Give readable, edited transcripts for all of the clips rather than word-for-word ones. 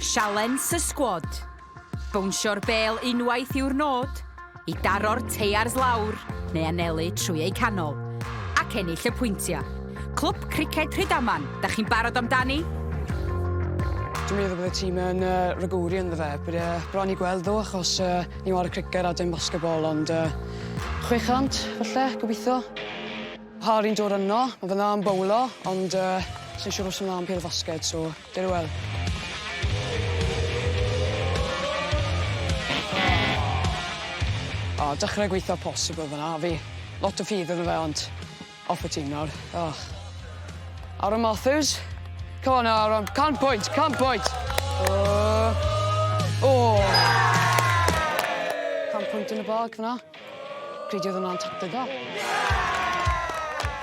Sialens y sgwad. Bownsio'r bêl unwaith yw'r nod, i daro'r teiars lawr neu anelu trwy eu canol, ac ennill y pwyntiau. Clwb Criced Rhydaman, da chi'n barod amdani? Dwi'n meddwl bod y tîm yn uh, ragori ynddo fe. Bydd e bron i gweld ddo, achos uh, ni ware criced a dim basketball, ond uh, 600 falle, gobeithio. Harry'n dod yno, ma' fe'n dda yn bowlo, ond uh, sy'n siŵr os yn dda yn pêl fasged, so Dere wel. O, dechrau gweithio posibl fyna, fi. Lot o ffydd ynddo fe, ond off y tîm nawr. Oh. Aaron Matthews. Come on, Aaron. Can point, can point. Oh. Oh. Can point yn y bag fyna. Credu oedd hwnna'n tacteg dda.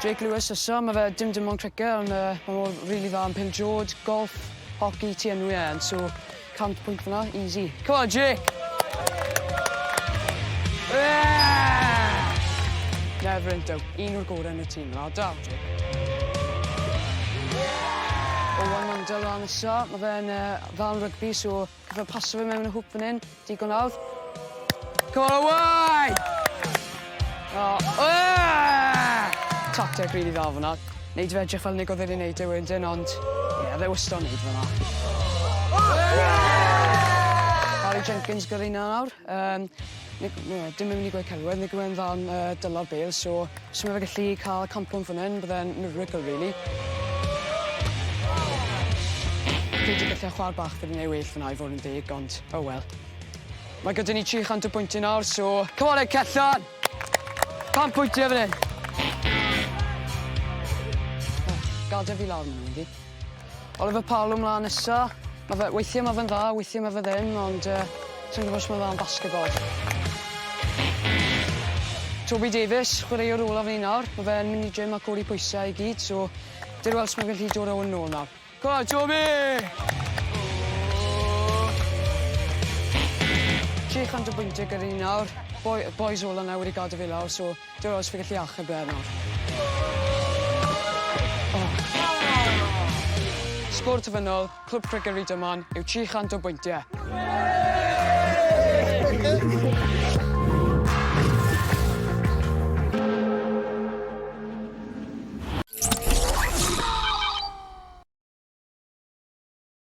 Jake Lewis nesa, ma' fe dim dim ond criced ond yy ma' mor rili dda yn pêl-drod, golff, hoci, ti enwi e and so 100 pwynt fyn 'na, easy. Come on Jake! Yeah! Never in doubt, un o'r gore yn y tîm 'na, da Jake. Owain Mandel lan nesa, ma' fe'n yy dda yn rygbi so Fe paso fe mewn y hwp fan 'yn. Digon hawdd. Come on away! O! Eee! Tacteg rili dda fan 'na. Neud fe edrych fel nag odd e 'di neud e wedyn ond ie fe wastad yn neud fel 'na. Harry Jenkins gyda ni nawr. Yym nig- ie dim yn myn' i gweud celwydd nag yw e'n dda yn yy dylo'r bêl so os ma' fe gallu ca'l campwn fan 'yn bydde'n miracle rili. Credu gallai chwar bach fi 'di neu' well fyn 'na i fod yn deg ond oh well. Mae gyda ni 300 o bwyntie nawr so come on then Cellan! 100 pwyntie fan 'yn! Gadel fi lawr ma' nw wedi. Oliver Palw mlan nesa. Ma' fe weithie ma' fe'n dda weithie ma' fe ddim ond yy sai'n gwbo os ma'n dda yn basketball. Toby Davies chwaraewr olaf ni nawr. Ma' fe'n mynd i gym a codi pwyse i gyd so duw a ŵyr os ma' gallu dod â 'wn nôl nawr. Go on Toby! 300 o bwyntie gyda ni nawr. Boi bois ola 'na wedi gadel fi lawr so Duw a ŵyr os fi gallu achub e nawr. O! Sgôr terfynol Clwb Criced Rhydaman yw 300 o bwyntie.